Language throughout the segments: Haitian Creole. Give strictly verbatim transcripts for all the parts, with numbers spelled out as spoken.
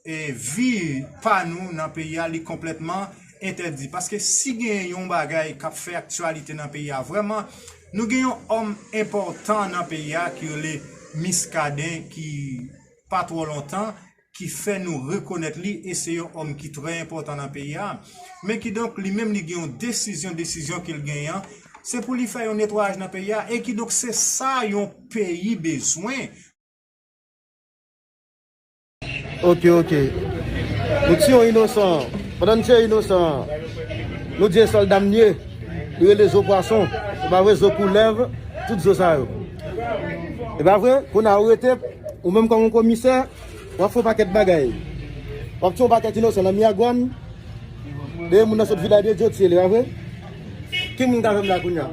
e vi pa nou nan peyi a, li konplètman entèdi. Paske si gen yon bagay k ap fè aktyalite nan peyi a vrèman, nou gen yon òm enpòtan nan peyi a ki rele Muscadin, ki pa twò lontan ki fè nou rekonèt li, e se yon òm ki trè enpòtan nan peyi a. Men kidonk, li menm, li gen yon desizyon, desizyon ke l genyen an, se pou li fè yon netwayaj nan peyi a, e kidonk se sa yon peyi bezwen. Ok, ok. Nou tiye yon inosan. Pandan n tiye inosan an, nou di e sòlda m ye. Li rele zo pwason. Se pa vre, zo koulèv, tout zo sa yo. E pa vre, kounye a ou rete, ou menm kòm yon komisè, w ap fè yon pakèt bagay. W ap tiye yon pakèt inosan nan Miragwàn. Dèyè moun nan sot Vilaj de Dye, ou tiye li, pa vre? Ki moun k avè m la kounye a?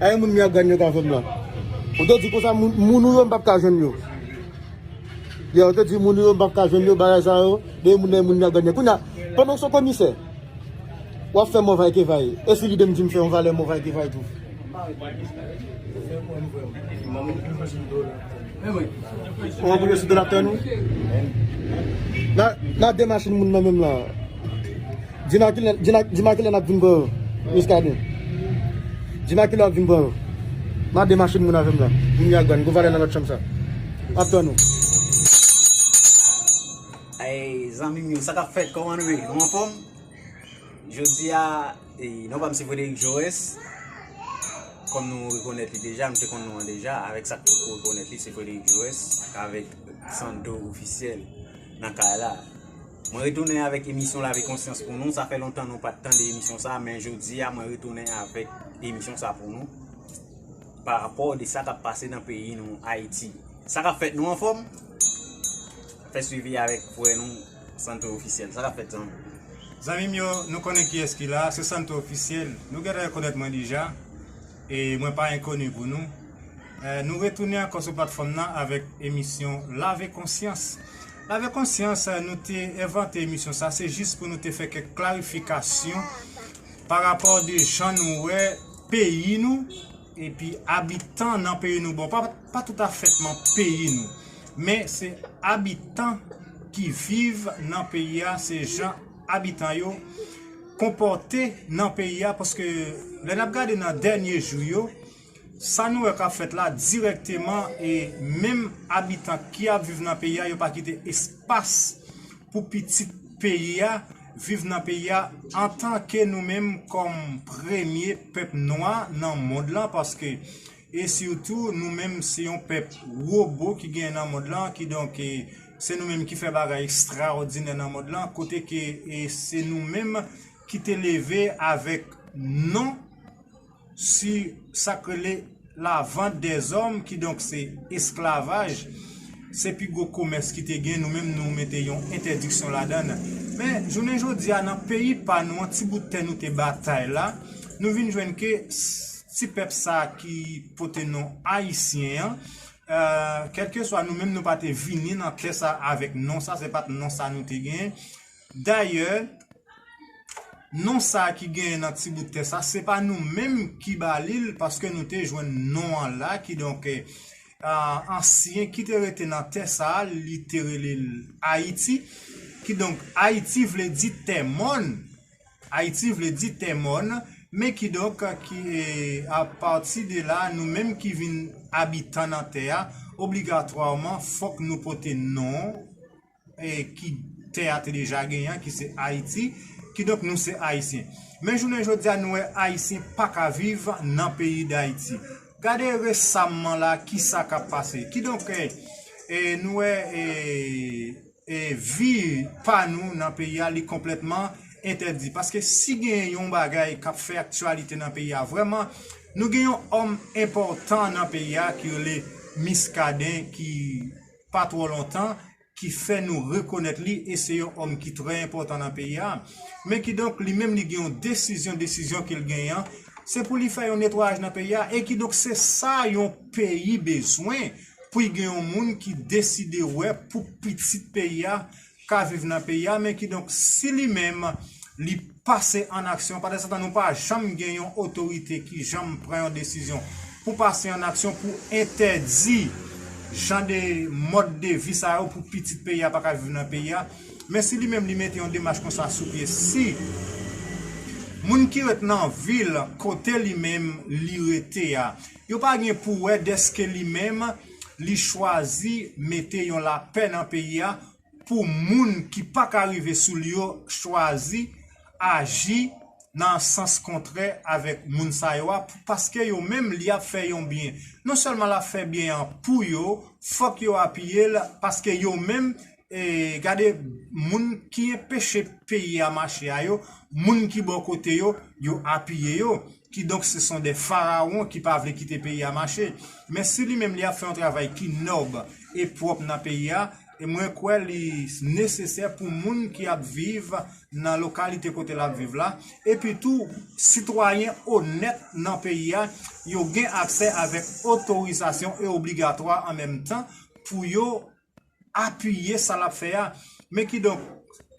Ay, moun Miragwàn yo k avè m la. Ou te di konsa, moun, moun ou yo, m p ap ka jwenn yo. Yo, ou te di moun ou yo, m p ap ka jwenn yo, bagay sa yo, dèyè moun nan, moun Miragwàn yo. Kounye a, pandan w se komisè, w ap fè mòvay ke vay. E si lide m di m fè yon valè mòvay ke vay tou? Ou anboule sou do laptè nou? N a, n a de machin moun nan menm la. Di m a kilè, di m a, di m a kilè n ap vin pran yo, Muscadin. Di m a kilè w ap vin pran yo. N a de machin moun avè m la. Moun Miragwàn, gwo valè nan lòt chanm sa. M ap tann ou. Ey, zanmi m yo, sa k ap fèt? Kòman nou ye? Nou anfòm? Jodi a, e, non pa m se Frederick Jaurès. Kòm nou rekonèt li deja, nou te konn non an deja, avèk sa k poko rekonèt li, se Frederick Jaurès, avèk Sando Ofisyèl nan kay la. Mwen retounen avèk emisyon Lave Konsyans pou nou. Sa fè lontan nou pa t tande emisyon sa, men jodi a mwen retounen avèk emisyon sa pou nou. Pa rapò de sa k ap pase nan peyi nou, Ayiti. Sa k ap fèt, nou anfòm? Fè swivi avèk frè nou, Santo Ofisyèl. Sa k ap fèt, zanmi? Zanmi m yo, nou konnen kiyès ki la, se Santo Ofisyèl. Nou gentan rekonèt mwen deja, e mwen pa enkoni pou nou. Eh, nou retounen ankò sou platfòm nan avèk emisyon Lave Konsyans. Lave Konsyans, eh, nou te envante emisyon sa, se jis pou nou te fè kèk klarifikasyon pa rapò de jan nou wè peyi nou, epi abitan nan peyi nou. Bon, pa, pa toutafètman peyi nou, men se abitan ki viv nan peyi a, se jan abitan yo konpòte nan peyi a, paske lè n ap gade nan dènye jou yo, sa nou wè k ap fèt la dirèkteman, e menm abitan ki ap viv nan peyi a, yo pa kite espas pou pitit peyi a viv nan peyi a antanke nou menm kòm premye pèp nwa nan mond lan, paske e sitou nou menm se yon pèp wobo ki genyen nan mond lan, kidonk e, se nou menm ki fè bagay ekstraòdinè nan mond lan, kote ke e, se nou menm ki te leve avèk non si sa k rele la vente des hommes, kidonk se esklavaj, se pi gwo komès ki te gen, nou menm nou mete yon entèdiksyon ladan l. Men, jounen jodi a, nan peyi pa nou an, ti bout tè nou te batay la, nou vin jwenn ke s- ti pèp sa a ki pote non Ayisyen an, eh, kèlkeswa nou menm nou pa te vini nan tè sa avèk non sa, se pa t non sa nou te genyen. Dayè, non sa ki genyen nan ti bout tè sa, se pa nou menm ki ba li l, paske nou te jwenn non an la, kidonk, eh, ansyen ki te rete nan tè sa a, li te rele l Ayiti. Kidonk, Ayiti vle di tè mòn. Ayiti vle di tè mòn, men kidonk, ki, eh, apati de la, nou menm ki vin abitan nan tè a, obligatwaman, fòk nou pote non e ki tè a te deja genyen an, ki se Ayiti, kidonk nou se Ayisyen. Men jounen jodi a, nou wè Ayisyen pa ka viv nan peyi Dayiti. Gade resamman la, kisa k ap pase. Kidonk, e, e, nou wè, e, e, vi pa nou nan peyi a, li konplètman entèdi. Paske si gen yon bagay k ap fè aktyalite nan peyi a vrèman, nou gen yon òm enpòtan nan peyi a ki rele Muscadin, ki pa twò lontan, ki fè nou rekonèt li, e se yon òm ki trè enpòtan nan peyi a. Men kidonk, li menm li gen yon desizyon, desizyon ke l genyen an, se pou li fè yon netwayaj nan peyi a, e kidonk se sa yon peyi bezwen, pou y gen yon moun ki deside wè pou pitit peyi a ka viv nan peyi a, men kidonk si li menm li pase an aksyon. Pandansetan, nou pa janm gen yon otorite ki janm pran yon desizyon pou pase an aksyon pou entèdi jan de mòd de vi sa yo pou pitit peyi a pa ka viv nan peyi a. Men si li menm li mete yon demach konsa sou pye, si moun ki ret nan vil kote li menm li rete a, yo pa gen pou wè dèske li menm li chwazi mete yon lapè nan peyi a pou moun ki pa ka rive sou li yo chwazi aji nan sans kontrè avèk moun sa yo a, paske yo menm li ap fè yon byen. Non sèlman l ap fè byen an pou yo, fòk yo apiye l, paske yo menm, e, gade, moun ki enpeche peyi a mache a yo, moun ki bò kote yo, yo apiye yo. Kidonk, se son de farawon ki pa vle kite peyi a mache. Men si li menm li ap fè yon travay ki nòb e pwòp nan peyi a, e mwen kwè li nesesè pou moun ki ap viv nan lokalite kote l ap viv la, epi tou sitwayen onèt nan peyi a, yo gen aksè avèk otorizasyon e obligatwa an menm tan pou yo apiye sa l ap fè a. Men kidonk,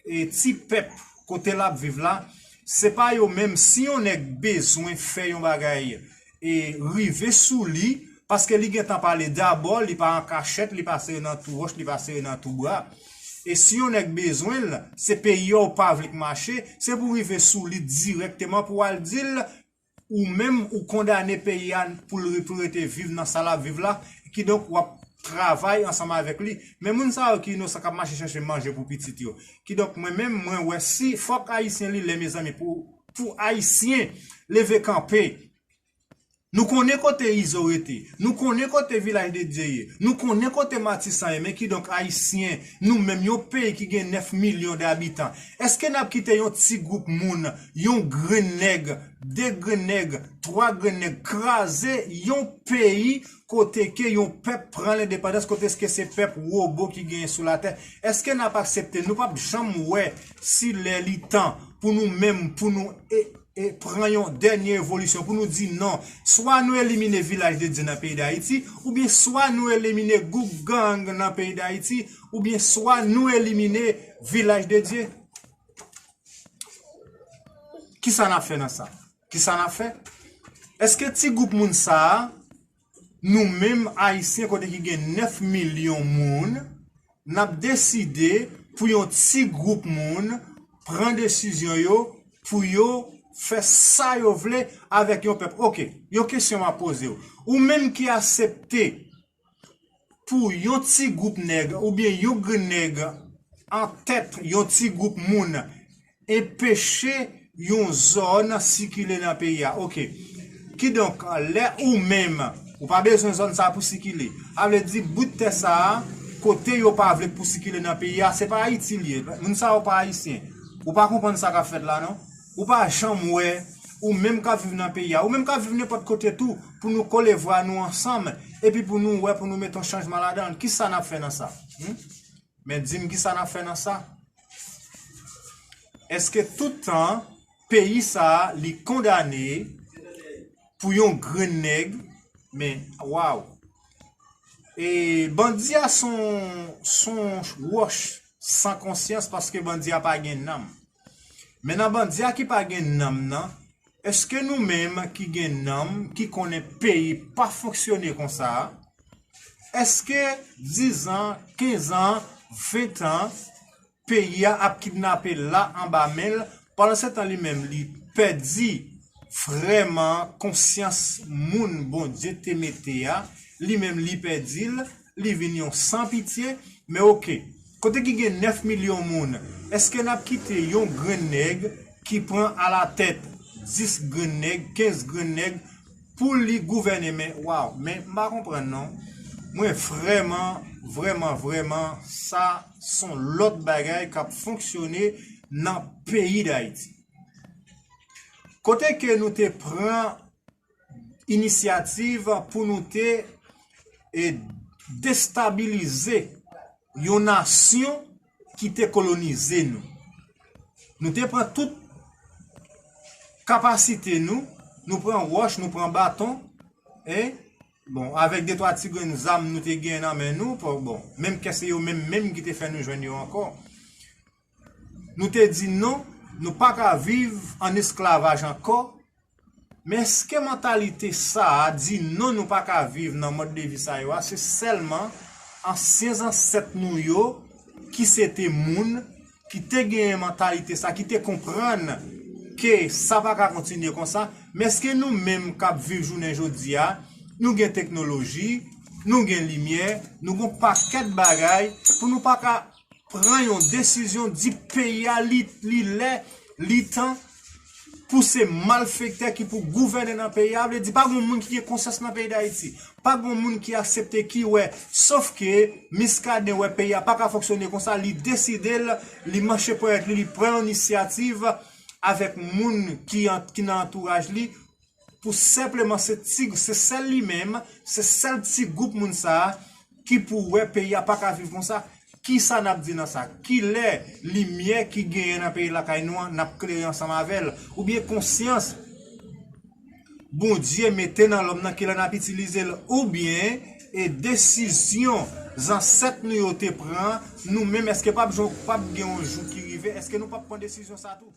e, ti pèp kote l ap viv la, se pa yo menm, si yon nèg bezwen fè yon bagay e rive sou li, paske li gentan pale dabò, li pa an kachèt, li pa sere nan twou wòch, li pa sere nan twou bra. E si yon nèg bezwen l, se peyi a ou pa vle k mache, se pou rive sou li dirèkteman pou w al di l, ou menm ou kondane peyi a pou l pou l rete viv nan sa l ap viv la, kidonk w ap travay ansanm avèk li. Men moun sa yo ki inosan k ap mache chèche manje pou pitit yo. Kidonk mwen menm, mwen wè si fòk Ayisyen li lè, mezanmi, pou, pou Ayisyen leve kanpe. Nou konnen kote Izo rete. Nou konnen kote Vilaj de Dye ye. Nou konnen kote Matisan ye. Men kidonk Ayisyen, nou menm yon peyi ki gen nèf milyon de abitan, èske n ap kite yon ti gwoup moun, yon grenn nèg, de grenn nèg, twa grenn nèg kraze yon peyi kote ke yon pèp pran lendepandans, kote ke se pèp wobo ki genyen sou latè? Èske n ap aksepte? Nou p ap janm wè si lè li tan pou nou menm, pou nou e, e pran yon dènye evolisyon, pou nou di non. Swa nou elimine Vilaj de Dye nan peyi Dayiti, oubyen swa nou elimine Gwoup Gang nan peyi Dayiti, oubyen swa nou elimine Vilaj de Dye. Kisa n ap fè nan sa? Kisa n ap fè? Èske ti gwoup moun sa a, nou menm Ayisyen kote ki gen nèf milyon moun, n ap deside pou yon ti gwoup moun pran desizyon yo, pou yo fè sa yo vle avèk yon pèp? Oke, yon kesyon m ap poze w. Ou menm ki aksepte pou yon ti gwoup nèg oubyen yon grenn nèg an tèt yon ti gwoup moun enpeche yon zòn sikile nan peyi a. Oke. Kidonk, lè ou menm, ou pa bezwen zòn sa pou sikile. A vle di, bout tè sa a, kote yo pa vle pou sikile nan peyi a, se pa Ayiti l ye. Moun sa yo pa Ayisyen. Ou pa konprann sa k ap fèt la, non? Ou pa janm wè, ou menm k ap viv nan peyi a, ou menm k ap viv nenpòt kote tou, pou nou kole vwa nou ansanm, epi pou nou wè, pou nou mete yon chanjman ladan l. Kisa n ap fè nan sa? Hmm? Men di m kisa n ap fè nan sa? Èske tout tan peyi sa a li kondane pou yon grenn nèg? Men, waw! E bandi a s on, s on wòch san konsyans, paske bandi a pa gen nanm. Men nan bandi a ki pa gen nanm nan, èske nou menm ki gen nanm, ki konnen peyi pa fonksyone konsa a, èske diz an, kenz an, ven an, peyi a ap kidnape la anba men l, pandan se tan li menm li pèdi vrèman konsyans moun Bondye te mete a, li menm li pèdi l, li vin yon san pitye, men oke, kote ki gen nèf milyon moun, èske n ap kite yon grenn nèg ki pran alatèt dis grenn nèg, kenz grenn nèg, pou li gouvène? Men, waw, men m pa konprann non. Mwen vrèman, vrèman, vrèman, sa s on lòt bagay k ap fonksyone nan peyi Dayiti. Kote ke nou te pran inisyativ pou nou te, e, destabilize yon nasyon ki te kolonize nou. Nou te pran tout kapasite nou, nou pran wòch, nou pran baton, e, bon, avèk de twa ti grenn zam nou te gen nan men nou, bon, menm kè se yo menm menm ki te fè nou jwenn yo ankò. Nou te di non, nou pa ka viv an esklavaj ankò. Men èske mantalite sa a di non, nou pa ka viv nan mòd de vi sa yo a, se sèlman ansyen zansèt nou yo, ki se te moun, ki te genyen mantalite sa, ki te konprann ke sa pa ka kontinye konsa, men èske nou menm k ap viv jounen jodi a, nou gen teknoloji, nou gen limyè, nou gen pakèt bagay pou nou pa ka pran yon desizyon, di peyi a li, li lè, li tan pou se malfektè ki pou gouvène nan peyi a, vle di pa gen moun ki gen konsyans nan peyi Dayiti. Pa gen moun ki aksepte, ki wè, sof ke Muscadin wè peyi a pa ka fonksyone konsa, li deside l, li manche ponyèt li, li pran yon inisyativ avèk moun ki, an, ki nan antouraj li pou senpleman se ti, se sèl li menm, se sèl ti gwoup moun sa a ki pou wè peyi a pa ka viv konsa. Kisa n ap di nan sa? Kilè limyè ki genyen nan peyi lakay nou an, n ap klere ansanm avè l? Oubyen konsyans Bondye mete nan lòm nan, kilè n ap itilize l? Oubyen e desizyon zansèt nou yo te pran, nou menm, èske p ap, p ap gen yon jou ki rive, èske nou p ap pran desizyon sa tou?